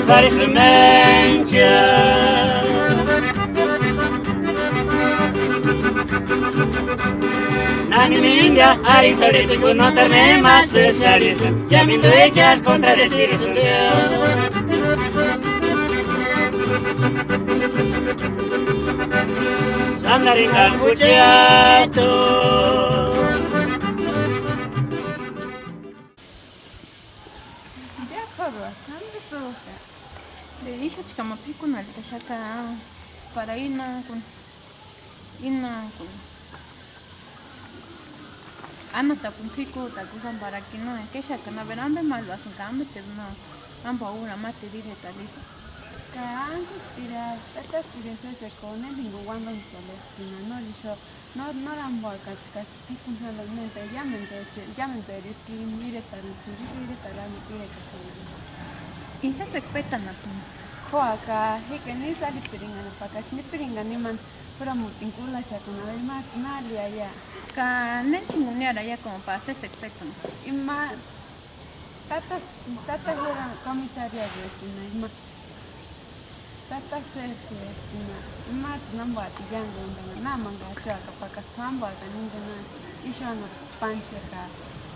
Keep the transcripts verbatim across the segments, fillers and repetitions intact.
Sári sïmencha. Nani minga, arhitaripigu no tenemas sésarisi, ya minduechas contradecir. Sandaringa escuchatu. Ya, Pablo, ¿dónde estás? De hecho, chicama p'ikunaltaxaka para ir nákuni. Inakuni. Anhatapuni p'ikutakuni para que no kexakani, a ver, ampe máluasïnka, ampeteru no, ampe úra máteru iretani isï. Ka ánkuspira, tátaspira séseko, ne jinguni uantamukuani eskini, no ixu, no, no ampuaka ka p'ikuni jánda, no, iámentu, iámentu eska iretarhu, iretarhu, iretarhu. Itsï sésekua pétanhasïnti. K'óaka, jíkeni ísï arhipirinhani pakachi, nipirinhani imani. Juramutini kúlachakuni, a ver, mátsï náli aia. Ka nénchini juniarhu aia como para séseki pétani. Ima, tata, tata jura kamisariaruestina, ima. Tata xéfkestina, imats'ïni ambuati iánkuntani, námanku axuaka pakat'u ambuaka nínchani, ixu anapu páncheka.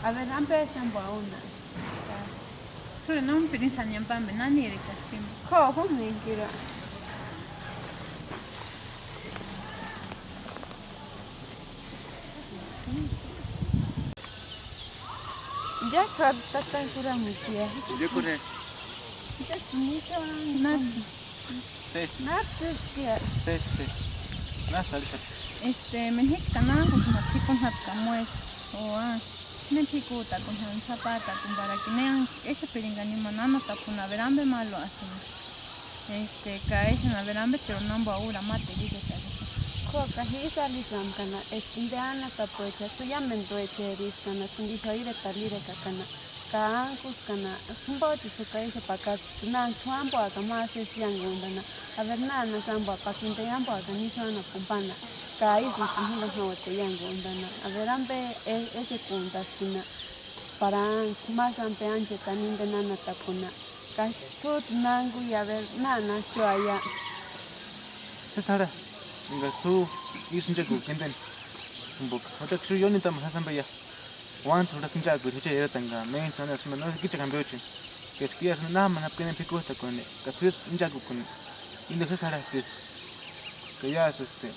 A ver, ampechi ampuauna. Ka. T'úri nómpirini sáni ampampe, nánirikaski ima. K'ó, júmenkira. Ya k'óru tata juramutia. Ya k'óru je. Ya ni k'óru. Nati. Sesi. Nati seskia. Sesi, sesi. Násï arhisï. Este, menichka nájusï ma p'ikuni jatkamue. O a. Ne p'ikutakuni jani sapaatakuni para que ne exepirinhani ima anhatapuni, a ver, ampe máluasïnti. Este, ka exeni a ver ampeteru nómpa úra máteru iretarhu isï. K'óka ji ísï arhisïnti ka na eska inte anhatapuecha, iámentuecheriskani, tsïndi ixu iretarhu irekakani, ka ánkuskani, jimpochesï juka ixu pakat'u, náni t'u ampuaka ma sesi iánkuntani, a ver, náni sánpua pakini te ampuaka ni ixu anhapuni pana, ka ísï tsïni jimpo jauati iánkuntani, a ver, ampe e-, exekuntaskini, para ánku, ma sánpi áncheti ani inteni anhatapuni. Ka t'úts'ïni nánkui, a ver, náni achuaia. Sési jarha, enkats'ï ju ísï inchakukua inteni, jimpoka juchaki ixu ióni nitamaxasï ampeia. Uántsï juchaki inchakueri jucheri eratani ka méntsï anhasï no jikichakua jampeocheni. Ka eska iásï námani japu k'ineni p'ikutakuni ka t'u ísï inchakukuni, inte sési jarhat'isï. Ka iásï este,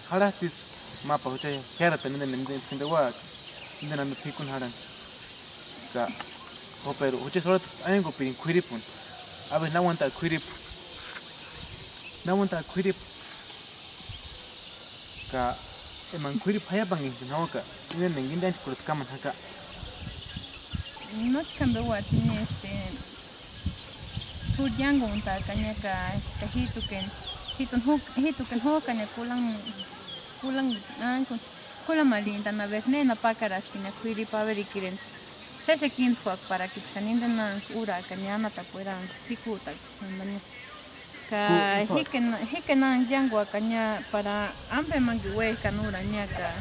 jarhat'isï, ma pa jucha jiáratani inteni, inteni, inteni uáaka, inteni ampe p'ikuni jarhani. Ka jóperu juchesï jurhatpeni aiankupirini k'uiripuni. Abe, na uantaaka k'uiripu. Na uantaaka k'uiripu. Ka emani k'uiripu jaiapanhentani jauaka, inteni enka inte ánchekuarhata kámani jaka. Nóchka ampe úati jini, este, t'úri iánkuntaakani ka, ka jítukeni, jítuni ju-, jítukeni jókani kulangu-, kulangu-, ánku-, kulamarhintani, a ver, néna pákaraskini k'uiripu averikireni. Sési ekintskuaka para que chka inteni úraakani anhatakuerani p'ikutakuni. Ka jíkeni, jíkeni iánkuakani para ampe ma k'uikani úrani ka,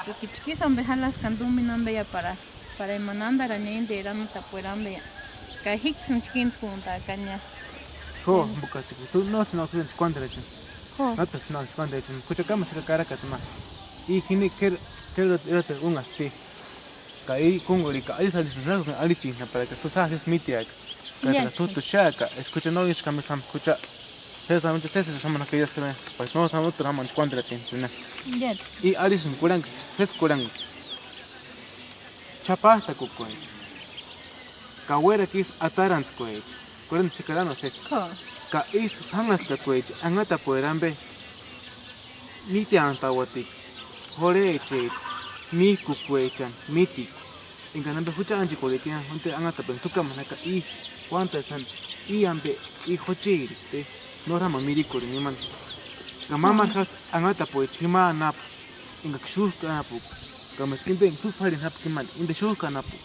porque chka ísï ampe jalaskani tumina ampeia para, para emani antarani interi anhatakueri ampeia. Ka jíksïni chka kintskuntaakani. Jo, jimpokats'ï t'u nóts'ïni no k'uíri chkuánterechani. Jo. Nóts'ïni no chkuánterechani. Jucha kámaxaka karakata ma. I jini k'éri, k'éri erateru únhasti. Ka i kúngurhika arisï, arisï, arhichint'ani para ka t'u sási sésï míteaka. Ka, ka t'u t'uxeaka, eska jucha no ísï k'amesï jáma jucha. Sési, jucha sési, sési jámani jaka iáskani, pa no, no, no, jámani chkuánterachentsïni. I arisïni kurhangu, sési kurhangu. Ch'apat'akukuecha. Ka uérakua isï atarantskuecha. Kurhangu xikara no sési. Ka ístu jánhaskakuecha anhatapueri ampe. Míteantauatiksï, jorhecheri, míjkukuechani mítikua. Enkani ampe jucha ánchekuarhika, junteri anhatapeni t'u kámani jaka i, uántasï jáma, i ampe, i jocheri, e, no jáma mirikurhini imani. Ka mámaru jásï anhatapuecha jima anapu, enkaksï xújka anapuka, ka eska inteni t'u p'arhini jápka imani, inte xújka anapu.